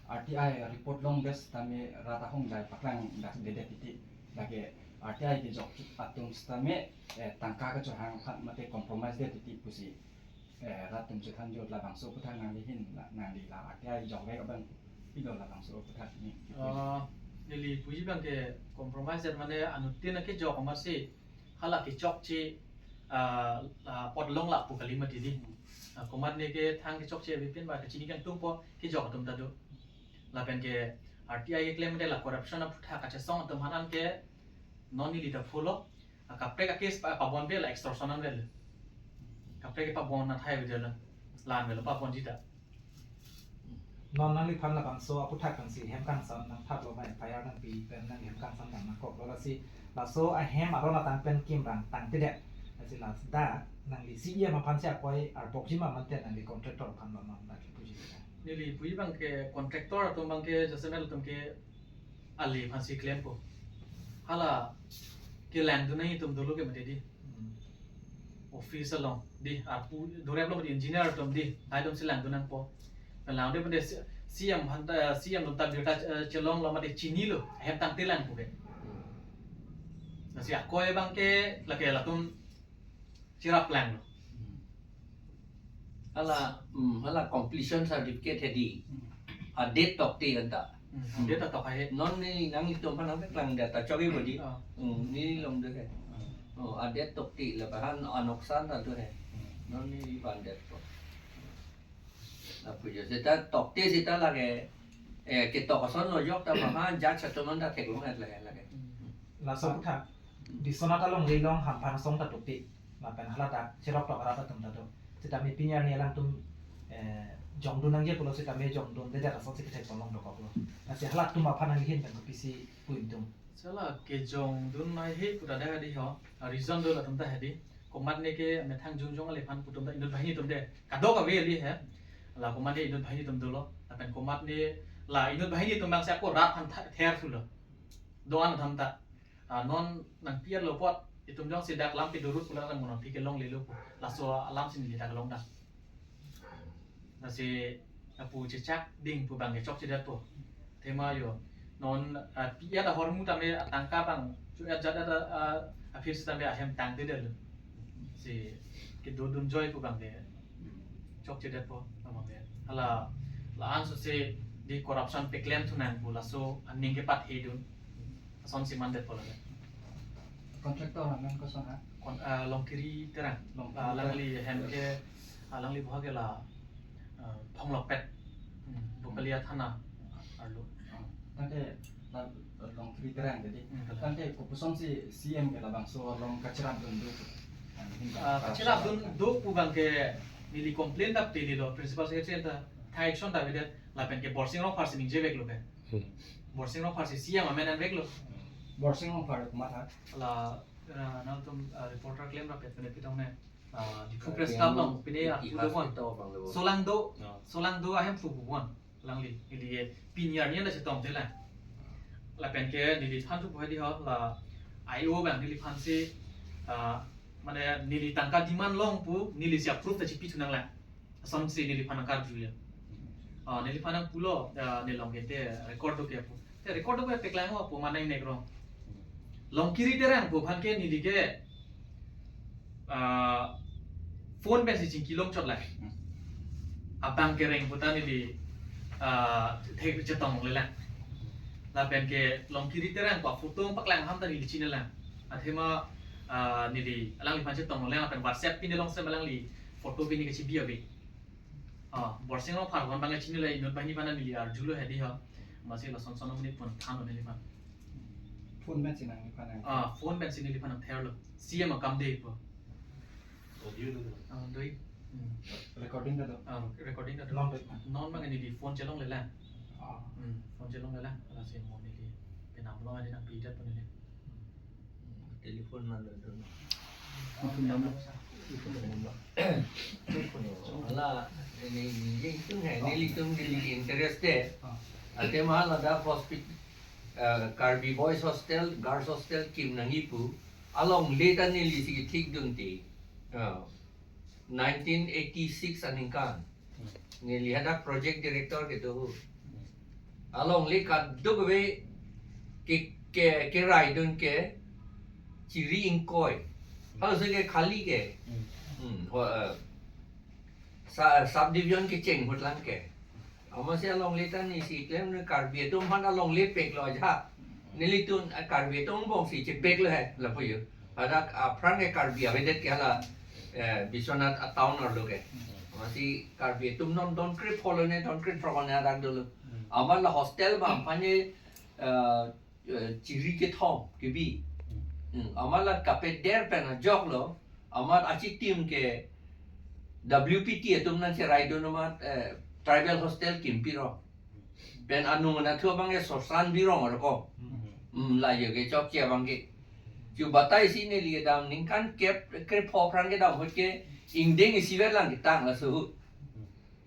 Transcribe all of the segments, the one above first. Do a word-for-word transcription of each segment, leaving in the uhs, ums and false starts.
R T I report longdet sitame rat ahong dai paklang dak dedet titi. Lake R T I kejok atum sitame, eh, tangka kachehang aphan mate compromise det titi pusi, eh, rat atum chethan jut labangso aputhak nangli ahin la, nangli la R T I jokvek abang pilo labangso aputhak ni. Ah, neli puji abang ke compromise det mane anuttin kejok amatsi hala kechokche, ah, ah, apot long lapu kali mati di. Ah, komatne ke thang kechokche avepin ba kachini kangtungpo kejok atum ta do. Lapen ke R T I keklem de la corruption aputhak kachesong atum aphan ke non neli ta phulo. Ah, kaprek a case pa, pabon be la extortion an vel. Kaprek ke pabon athai vel la. Lan vel pabonji ta. Non nangliphan labangso aputhak pensi hem kangsam nangthatlo ma, F I R nangpi pen nang hem kangsam dam nangkoklo, lasi laso ahem aron atang pen kimrang tangtedet. Lasi ladak nangli C E M aphansi akoi arbokji ma mate nangli contractor aphan lo ma, nangli puji. Neli puji abang ke contractor atum abang ke jasemet atum ke ali aphansi klempo. Hala kelangdun nangji atum dolo ke mate di. Hmm. Office along di, arpu dorep lo mate engineer atum di, dai atumsi langdun nangpo. Langdun mate C-, C E M aphan ta, C E M atum ta birta, eh, chelonglo mate chinilo, ahem tangte lang pu ke. Lasi akoi abang ke lake latum cherap langlo. Hmm. Hala, hmm, hala completion certificate hedi. Hmm. A-date tokte anta. Hmm. A-date ta tok ahe. Non ne nanglitum aphan nangpeklang data chokji bodi. Ah. Hmm, neli along do he. Ah. Oh, a-date tokte lapen anoksan ta do he. Hmm. Non neliphan det tok. Lapu jo seta tokte seta lake, eh, ketok ason lo jok ta mama judge atum anta theklong et lake, lake. Hmm. Laso aputhak Biswanath along lelong Hamphan asong ta tokte. Lapen hala ta cherok tok arat atum ta do. Sitame pini arni alangtum, eh, jongdun nangji pulo sitame jongdundedet asonsi kethek ponlong dokoklo. Lasi halatum aphan nangli ahin pen kopisi pu ingtung? Sala kejongdun nangji pu ta dak hedi ho. A reason do latum ta hedi. Komatne ke methang jongjong aliphan pu atum ta inut banghini atum de. Kadokave kali he. La komatne inut banghini atum dolo. Lapen komatne la inut banghini atum abangsi ako rat aphan tha-, ther thulo. Do-an atum ta. Ah, non nangpi-etlo apot, itum jongsi dak lam pidorut pulang nang mo nangpi kelonglelo pu. Laso alamsi neli dak longdam. Lasi lapu chechak ding pu abang ke chokchedetpo. Athema jo, non, ah, pi-et ahormu tame atangka abang, chu-et jat-et, ah, ah, aphi sitame ahem tangtedetlo. Si kedodunjoi pu abang ke chokchedetpo abang ke. Hala, la-an sose di corruption peklem thu nang pu laso aning kepathedun. Asonsi mandetpo lake. Contractor amen koson ha? Kon-, ah, Longkiri Terang. Longkiri Ah, Terang. Alangli hem ke, alangli boha ke la, ah, Phonglokpet. Hmm, Bokalia Thana arlo. Oh, tangte la Longkiri Terang jadi. Hmm, betul. Tangte kopusonsi C E M ke labangso along kacherapdun do. Ah, kacherapdun do pu abang ke neli complain ta pilo, Principal Secretary ta thai action ta avedet, lapen ke Borsing Rongphar si ningjeveklo ke. Hmm. Borsing Rongphar si C E M amen anveklo. Borsing Rongphar komat ha? La, ah, nangtum, ah, reporter klem rapet pen pitong ne. Ah, Diphu Press Club along pine arpu do bon. Solangdo, No. Solangdo ahemphu pu bon. Alangli, neli ke pini arni anta chetongte lang. Lapen ke neliphan thu pu hedi ho, la I O abang neliphansi, ah, mane neli tangka demand long pu, nelisi approve ta chipi thu nanglang. Asonsi neliphan nangkarju ya. Ah, neliphan nangpulo, ah, ne Longkiri te record do ke pu. Te record do ke peklang ho pu mane nek rong. Longkiri Terang pu aphan ke neli ke, ah, phone pensi chingki longchot lang. Hmm. Abang kereng pu ta neli, ah, the-, chetongle lang. Lapen ke Longkiri Terang pu photo paklang ham ta neli chini lang. Athema, ah, neli alangliphan chetongle lang lapen WhatsApp pine along si alangli photo pine kechibi ave. Ah, Borsing Rongphar pu abang chinilo, inut banghini aphan neli arjulo hedi ho. Amatsi lason son amonit pon thanlo neliphan. Phone pensi nangliphan nang. Ah, phone pensi neliphan nangtherlo. C E M akam de pu. Audio do. Ah, doi. Hmm. Recording ta do. Ah, recording ta do. Non do. Non abang neli phone chelongle lang. Ah. Hmm, phone chelongle lang. Lasi mo neli penam along adi nangpidet pu neli. Telephone man do. Telephone number. Hala, neli, neli tum hai, nelitum neli interested. Ah. Athema ladak hospital, eh, Karbi Boys Hostel, Girls Hostel kim nangji pu. Alongle ta nelisi kethikdunte. Ah. Nineteen eighty-six aningkan. Hmm. Neli hadak project director kedo ho. Hmm. Alongle kadokave ke, ke, keraidun ke chiri ingkoi. Halaso ke khali ke. Hmm. Hmm, ho, eh, sa-, subdivision kecheng ahut lang ke. Amatsi alongle ta neli si klem ne Karbi atum aphan alongle peklo aja. Nelitum, eh, Karbi atum angbong si chepeklo he, lapu jo. Hadak aphrang ke Karbi avedet ke hala, eh, Biswanath a-town arlo ke. Amatsi Karbi atum non don krepho lo ne, don krepho lo ne hadak dolo. Amat la hostel abang aphan ne, eh, eh, chiri kethom kebi. Hmm, amat la kapeder pen ajok lo, amat achitim ke W P T atum nangcheraidun amat, eh, tribal hostel kimpi ro. Pen anung anatthu abang ke sosan birong aro ko. Hmm, la jo ke chokche abang ke. Chu batai si neli kedam ningkan kep krepho aphrang kedam ahut ke ingdeng isivet lang ketang laso ahut.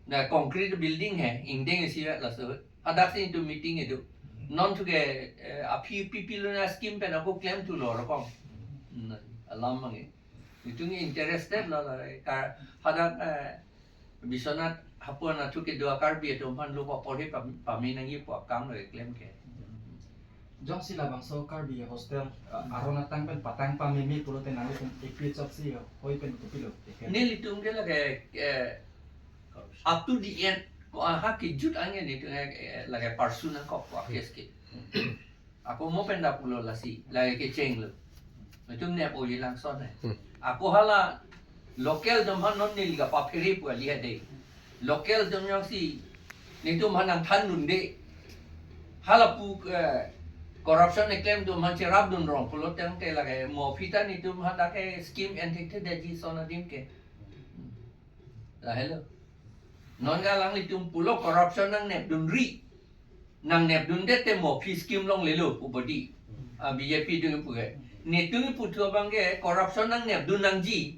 Na concrete building he, ingdeng isivet laso ahut. Hadak si nelitum meeting kedo. Non thu ke, eh, aphi pipi lo na scheme pen ako klemthulo aro ko. Hmm, alam abang ke. Nelitum interested lo la, ka, hadak, eh, Biswanath hapu anatthu kedo a-Karbi atum aphan lo paporhi pam-, pame nangji pu akam lo keklem ke. Jongsi labangso Karbi hostel, eh, aron atang pen patang pameme pulote nanglitum A P H L C hoi pen kopilo? Nelitum ke lake, eh, up to the end, ko aha kejut ange nelitum, eh, eh, lake pursue nangkok ko a-case ke. Ako mo pen da pulo lasi, lake kecheng lo. Nelitum nep-o-e lang ason he. Hmm. Ako hala local atum aphan non neli kapaphere pu kali ha dei. Local atum jongsi nelitum aphan nangthandunde. Hala pu, eh, corruption keklem atum aphan cherapdun rong pulo tangte lake mo aphi ta nelitum aphan dak ke scheme en thekthedetji ason adim ke. Lahelo. Non ke alanglitum pulo corruption nangnepdunri. Nangnepdundet te mo aphi scheme longlelo pu bodi. Ah, B J P atum kipu ke. Nelitum kiputhu abang ke corruption nangnepdun nangji.